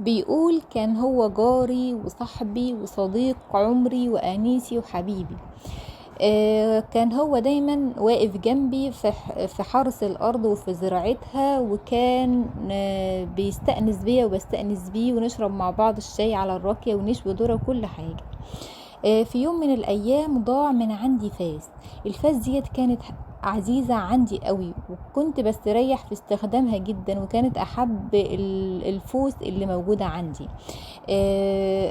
بيقول كان هو جاري وصاحبي وصديق عمري وأنيسي وحبيبي. كان هو دايما واقف جنبي في حرث الأرض وفي زراعتها، وكان بيستأنس بيا وبستأنس بيه، ونشرب مع بعض الشاي على الراكية ونشوي ذرة وكل حاجة. في يوم من الأيام ضاع من عندي فاس. الفاس ديت كانت عزيزة عندي قوي، وكنت بستريح في استخدامها جدا، وكانت أحب الفوس اللي موجودة عندي.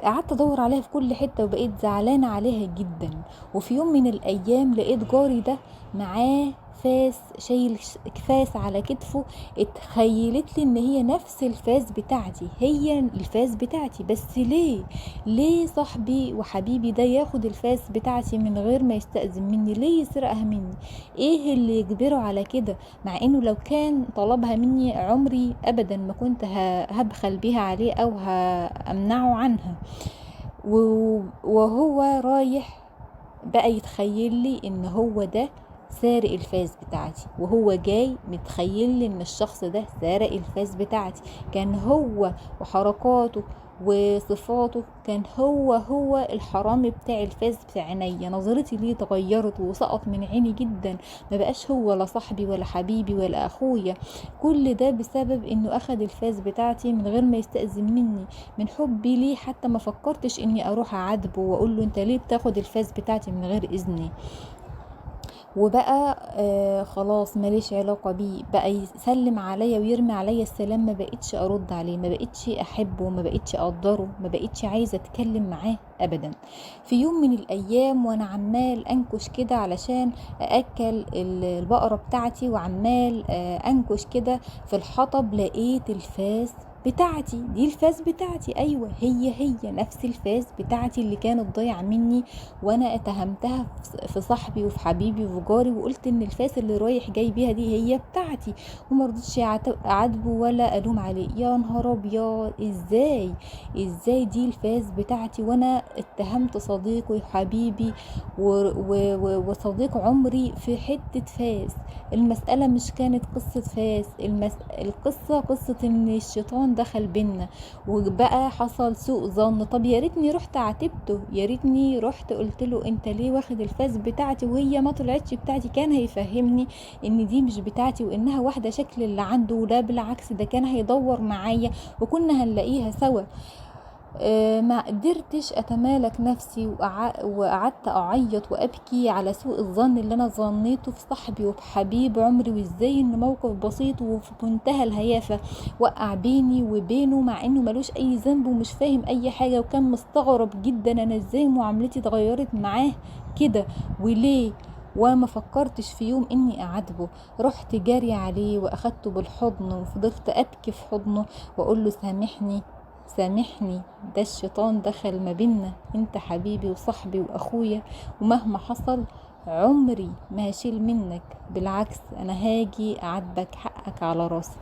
قعدت أدور عليها في كل حتة وبقيت زعلانة عليها جدا. وفي يوم من الأيام لقيت جاري ده معاه فاس، شايل فاس على كتفه. اتخيلت لي ان هي نفس الفاس بتاعتي، هي الفاس بتاعتي، بس ليه صاحبي وحبيبي ده ياخد الفاس بتاعتي من غير ما يستأذن مني؟ ليه يسرقها مني؟ ايه اللي يجبره على كده؟ مع انه لو كان طلبها مني عمري ابدا ما كنت هبخل بيها عليه او همنعه عنها. وهو رايح بقى يتخيل لي ان هو ده سارق الفاس بتاعتي، وهو جاي متخيل لي ان الشخص ده سارق الفاس بتاعتي. كان هو وحركاته وصفاته كان هو الحرامي بتاع الفاس بتاع عينيا. نظرتي ليه اتغيرت وسقط من عيني جدا، ما بقاش هو لا صاحبي ولا حبيبي ولا اخويا. كل ده بسبب انه اخد الفاس بتاعتي من غير ما يستأذن مني. من حبي ليه حتى ما فكرتش اني اروح اعاتبه واقول له انت ليه بتاخد الفاس بتاعتي من غير اذني. وبقى خلاص ماليش علاقة بيه، بقى يسلم عليا ويرمي عليا السلام، ما بقتش ارد عليه، ما بقتش احبه، ما بقتش اقدره، ما بقتش عايزة اتكلم معاه ابدا. في يوم من الايام وانا عمال انكش كده علشان ااكل البقرة بتاعتي، وعمال انكش كده في الحطب، لقيت الفاس بتاعتي. دي الفاس بتاعتي، ايوه هي نفس الفاس بتاعتي اللي كانت ضايعه مني، وانا اتهمتها في صاحبي وفي حبيبي وفي جاري، وقلت ان الفاس اللي رايح جاي بيها دي هي بتاعتي، وما رضيتش اعاتبه ولا الوم عليه. يا نهار ابيض، ازاي دي الفاس بتاعتي وانا اتهمت صديقي وحبيبي وصديق عمري في حته فاس؟ المساله مش كانت قصه فاس، القصه قصه ان الشيطان دخل بينا وبقى حصل سوء ظن. طب يا ريتني رحت عاتبته، يا ريتني رحت قلت له انت ليه واخد الفاس بتاعتي وهي ما طلعتش بتاعتي، كان هيفهمني ان دي مش بتاعتي وانها واحده شكل اللي عنده، ولا بالعكس ده كان هيدور معايا وكنا هنلاقيها سوا. ما قدرتش اتمالك نفسي وقعدت اعيط وابكي على سوء الظن اللي انا ظنيته في صاحبي وبحبيب عمري، وازاي ان موقف بسيط وفي منتهى الهيافه وقع بيني وبينه، مع انه ملوش اي ذنب ومش فاهم اي حاجه، وكان مستغرب جدا انا ازاي معاملتي اتغيرت معاه كده وليه، وما فكرتش في يوم اني اعاتبه. رحت جاري عليه واخدته بالحضن وفضلت ابكي في حضنه واقول له سامحني سامحني، ده الشيطان دخل ما بينا، انت حبيبي وصاحبي واخويا، ومهما حصل عمري ما هشيل منك، بالعكس انا هاجي اعاتبك، حقك على راسي.